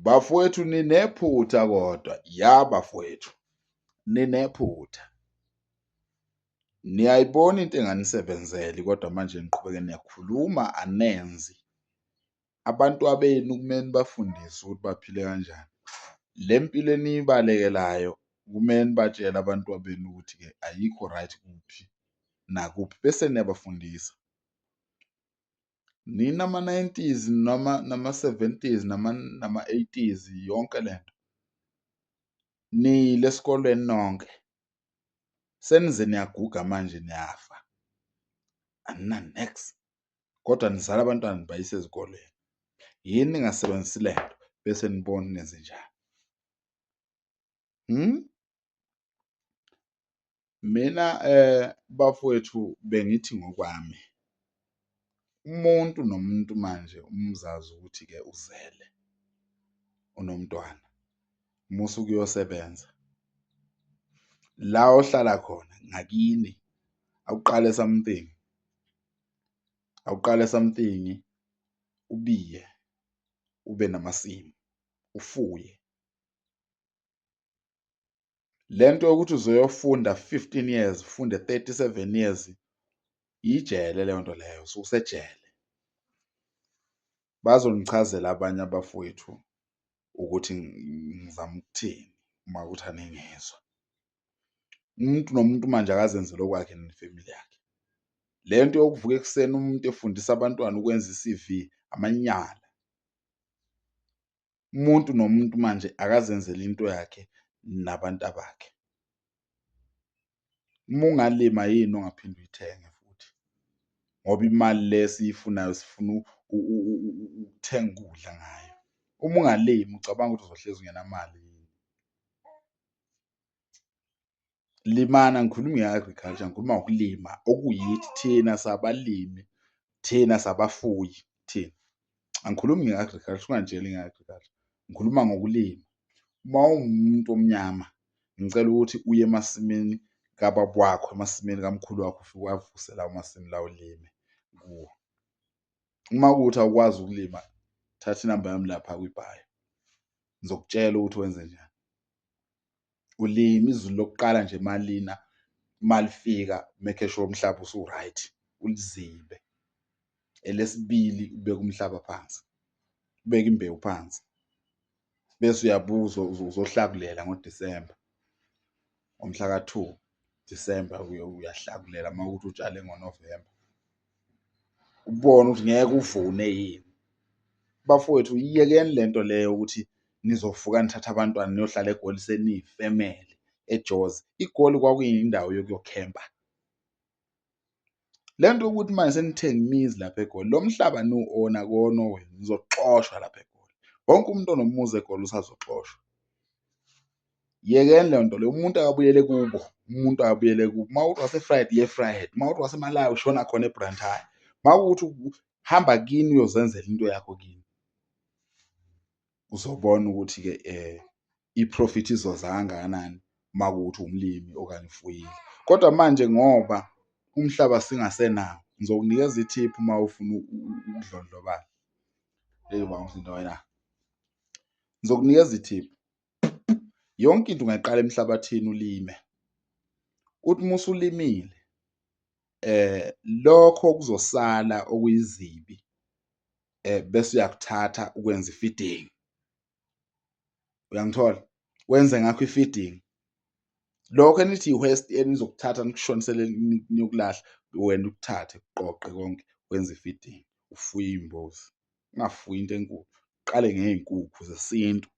Bafowethu ninephutha kodwa ya bafowethu ninephutha. Niyayibona into enganisebenzeli kodwa manje niqhubeke niyakhuluma anenzi. Abantwabenu kumele nibafundise ukuthi baphile kanjani. Le mpilo eniyibalekelayo kumele nibatshele abantwabenu ukuthi-ke ayikho right kuphi nakuphi bese niyabafundisa. Nina ama-nineties noma nama-seventies nama-eighties yonke lento niyile esikolweni nonke senize niyaguga manje niyafa anina nex kodwa nizala abantwana nibayise ezikolweni yini ningasebenzisi lento bese nibona nenze njani? Mina bafowethu bengithi ngokwami umuntu nomuntu manje umzazi ukuthi-ke uzele unomntwana musa ukuyosebenza la ohlala khona ngakini awuqale something, awuqale something ubiye ube namasimu ufuye. Lento yokuthi uzoyofunda 15 years ufunde 37 years ijele leyo nto leyo ususejele. Bazonichazela abanye abafowethu ukuthi ngizama ukuthini uma kuthi aningizwa. Umuntu nomuntu manje akazenzele okwakhe nefamily yakhe. Le nto yokuvuka ekuseni umuntu efundisa abantwana ukwenza i-C_V amanyala. Umuntu nomuntu manje akazenzele into yakhe nabantu abakhe. Uma ungalima yini ongaphinde uyithenge futhi ngoba imali le esiyifunayo sifuna ukuthenga ukudla ngayo. Uma ungalimi ucabanga ukuthi uzohlezi ungenamali yini? Limani, angikhulumi nge-agriculture ngikhuluma ngokulima okuyithi thina sabalimi, thina sabafuyi thina. Angikhulumi nge-agriculture, ungangitsheli nge-agriculture, ngikhuluma ngokulima. Uma uwumuntu omnyama ngicela ukuthi uye emasimini kababa wakho, emasimini kamkhulu wakho ufike uwavuse lawo masimu lawo ulime kuwo. Uma kuwukuthi awukwazi ukulima, thatha inamba yami lapha kwi-bio ngizokutshela ukuthi wenze njani. Ulime izulu lokuqala nje malina malifika make sure umhlaba usu-right ulizibe. Elesibili ubeke umhlaba phansi, ubeke imbewu phansi bese uyabuza uzohlakulela ngoDisemba ngomhla ka-2 Disemba uyahlakulela uma kuwukuthi utshale ngoNovemba ubone ukuthi ngeke uvune yini. Bafowethu iyekeni lento leyo ukuthi nizovuka nithathe abantwana niyohlala eGoli seniyifemeli eJozi. IGoli kwakuyindawo yokuyokhempa. Le nto yokuthi manje senithenga imizi lapha eGoli, lo mhlaba niwu-own-a akuwona owenu, nizoxoshwa lapha eGoli. Wonke umuntu onomuzi eGoli usazoxoshwa. Yekeni leyo nto leyo, umuntu akabuyele kubo, umuntu akabuyele kubo. Uma kuwukuthi wase-Vryheid, iya e-Vryheid, uma kuwukuthi waseMalawi ushona khona eBlantyre, uma kuwukuthi hamba kini uyozenzela into yakho kini. Uzobona ukuthi-ke i-profit izoza kangakanani uma kuwukuthi umlimi okanye ufuyile. Kodwa manje ngoba umhlaba singasenawo, ngizokunikeza ithiphu uma ufuna ukudlondlobala. Eyi ubaba umsindo wena. Ngizokunikeza ithiphu. Yonke into ungayiqala emhlabathini ulime. Uthi uma usulimile lokho kuzosala okuyizibi bese uyakuthatha ukwenza i-feeding. Uyangithola? Wenze ngakho i-feeding. Lokho enithi i-waste enizokuthatha nikushonisele niyokulahla wena ukuthathe kuqoqe konke wenze i-feeding ufuye iy'mbuzi. Ungafuyi into enkulu, uqale ngey'nkukhu zesintu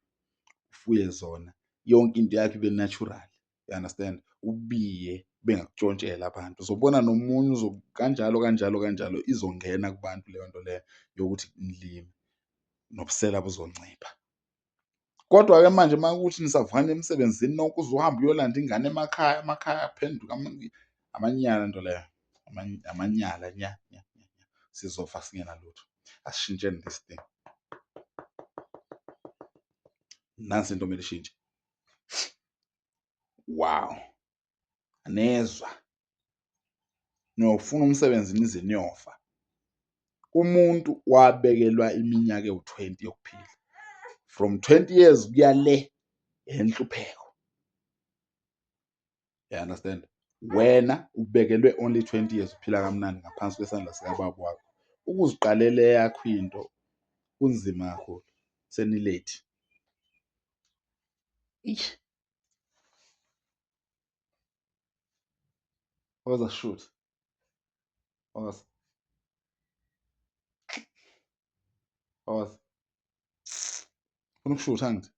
ufuye zona yonke into yakho ibe natural, you understand? Ubiye bengakutshontshela abantu uzobona nomunye kanjalo kanjalo kanjalo izongena kubantu leyo nto leyo yokuthi nilime nobusela buzoncipha. Kodwa-ke manje uma kuwukuthi nisavukani emsebenzini nonke uze uhambe uyolanda ingane emakhaya, amakhaya aphenduke amanyala nto leyo, amanyala nya nya nya, sizofa singenalutho. Asishintsheni this thing. Nansi into okumele ishintshe. Wow, anezwa niyofuna umsebenzi nize niyofa. Umuntu wabekelwa iminyaka ewu-20 yokuphila. From 20 years kuya le enhlupheko, you understand? Wena ubekelwe only 20 years uphila kamnandi ngaphansi kwesandla sikababa wakho. Ukuziqalela eyakho into kunzima kakhulu, senilethi. Eish. Woza shoot. Woza. Woza. Ufuna ukushutha ngithi?